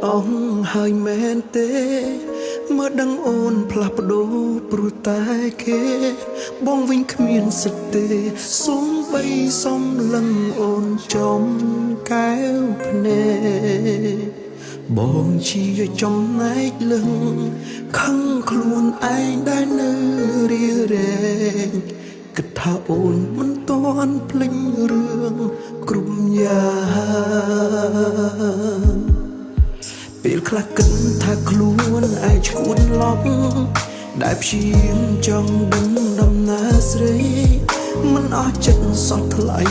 អស់ហើយមែនទេមើលដឹងអូនផ្លាស់ប្ដូរព្រោះតែគេ បងវិញគ្មានសិទ្ធិទេសូមបីសំលឹងអូនចំកែវភ្នែកបងជាចំណែកលឹងខឹងខ្លួនឯងដែលនៅរារែកគិតថាអូនមិនទាន់ភ្លេចរឿងគ្រប់យ៉ាង ពេលខ្លះគិតថាខ្លួនឯងឈួនឡប់ដែលព្យាយាមចង់ដឹងដំណើរស្រីមិនអស់ចិត្តសោះថ្លៃ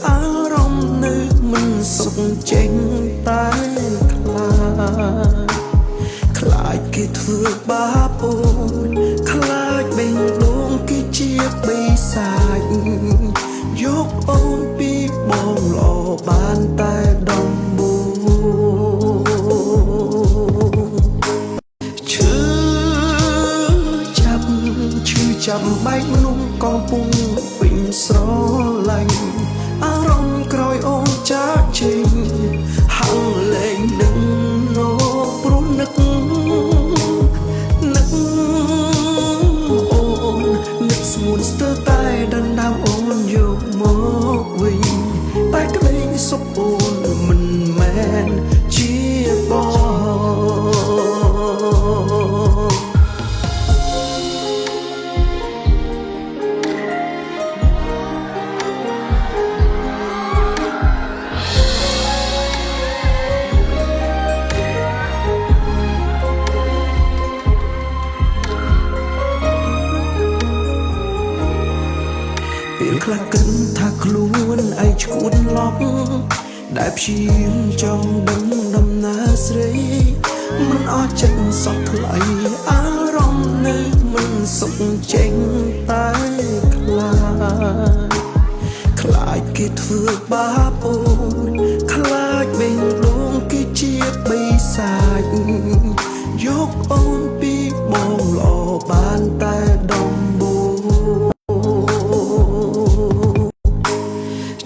អារម្មណ៍នៅមិនសុខចេញតែខ្លាចខ្លាចគេធ្វើបាបអូនខ្លាចបេះដូងគេជាបិសាចយកអូនពីបងល្អបានតែដំបូង ឈឺចាប់ឈឺចាប់បែកមនុស្សកំពុងពេញស្រឡាញ់អារម្មណ៍ក្រោយអូនចាកចេញហឹងលែងនឹងណព្រោះនឹកនឹកអូននឹកស្ងួនស្ទើរតែដណ្ដើមអូនយកមកវិញតែក្តីសុខអូនមិនមែនជាបង ពេលខ្លះគិតថាខ្លួនឯងឈួនឡប់ដែលព្យាយាមចង់ដឹងដំណើរស្រីមិនអស់ចិត្តសោះថ្លៃអារម្មណ៍នៅមិនសុខចេញតែខ្លាចខ្លាចគេធ្វើបាបអូនខ្លាចបេះដូងគេជាបិសាចយកអូនពីបងល្អបានតែដំបូង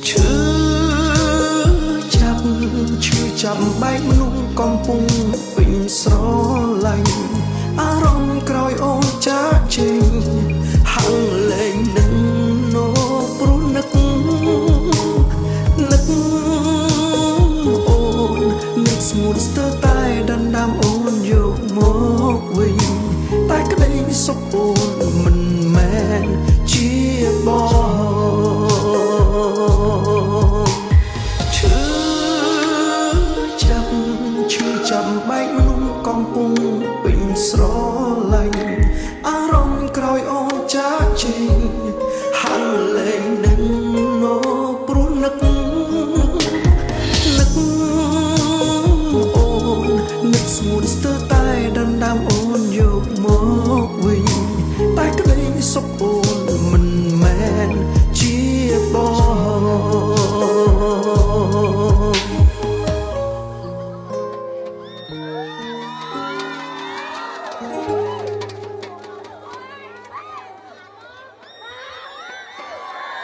ឈឺចាប់ឈឺចាប់បែកមនុស្សកំពុងពេញស្រឡាញ់អារម្មណ៍ក្រោយអូនចាកចេញហឹងលែងនឹងណព្រោះនឹកនឹកអូននឹកស្ងួនស្ទើរតែដណ្ដើមអូនយកមកវិញតែក្តីសុខអូនមិនមែនជាបង ឈឺចាប់ឈឺចាប់បែកមនុស្សកំពុងពេញស្រឡាញ់អារម្មណ៍ក្រោយអូនចាកចេញហឹងលែងនឹងណព្រោះនឹកនឹកអូននឹកស្ងួនស្ទើរតែដណ្ដើមអូនយកមកវិញតែក្តីសុខអូនមិនមែនជាបង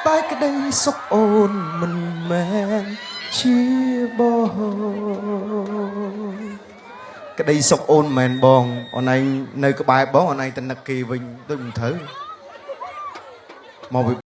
តែក្តីសុខអូនមិនមែនជាបង ក្តីសុខអូនមិនមែនបងអូនឯងនៅក្បែរបងអូនឯងទៅនឹកគេវិញដូចមិនត្រូវមកពី